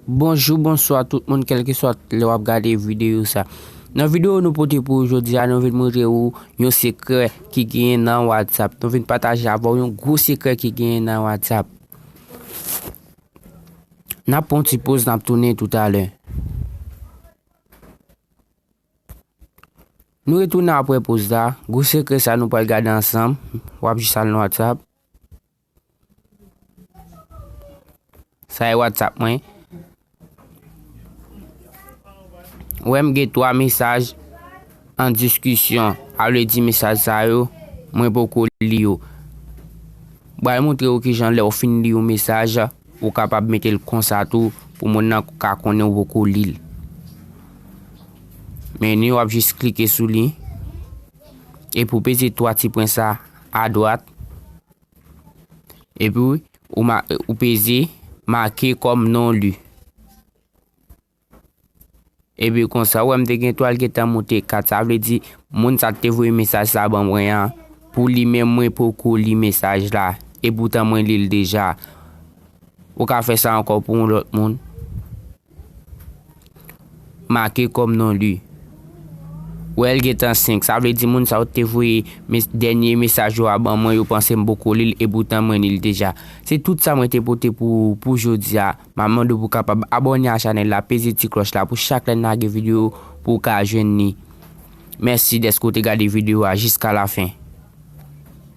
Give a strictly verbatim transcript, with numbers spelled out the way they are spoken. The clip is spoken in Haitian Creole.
Bonjou, bonswa tout moun, kèlkeswa lè w ap gade videyo sa. Nan videyo nou pote pou ou jodi a, nou vin montre ou yon sekrè ki genyen nan WhatsApp. Nou vin pataje avè w yon gwo sekrè ki genyen nan WhatsApp. N ap pran yon ti poz, n ap tounen toutalè. Nou retounen apre poz la. Gwo sekrè sa nou pral gade ansanm. W ap jis al nan WhatsApp. Sa e WhatsApp mwen. Ou wè m gen twa mesaj an diskisyon. A vle di mesaj sa yo, mwen poko li yo. M pral montre w kijan lè w fin li yon mesaj, ou kapab mete l konsa tou pou moun nan ka konnen ou poko li l. Men ni w ap jis klike sou li. Epi w peze twa ti pwen sa adwat. Epi ou, ma, ou peze make kòm non li. Epi konsa, ou wè m te gen twal gentan monte kat. Sa vle di, moun sa te voye mesaj sa ban mwen an, pou li menm mwen poko li mesaj la. Epoutan mwen li l deja. Ou ka fè sa ankò pou yon lòt moun. Make kòm non li. Ou wè l gentan senk. Sa vle di moun sa yo te voye mes-, dènye mesaj yo a ban mwen, yo panse m poko li l, epoutan mwen li l deja. Se tout sa mwen te pote pou, pou jodi a. M ap mande w pou w kapab abòne a chanèl la, peze ti klòch la pou chak lè n lage videyo pou w ka jwenn ni. Mèsi dèske w te gade videyo a jiska lafen.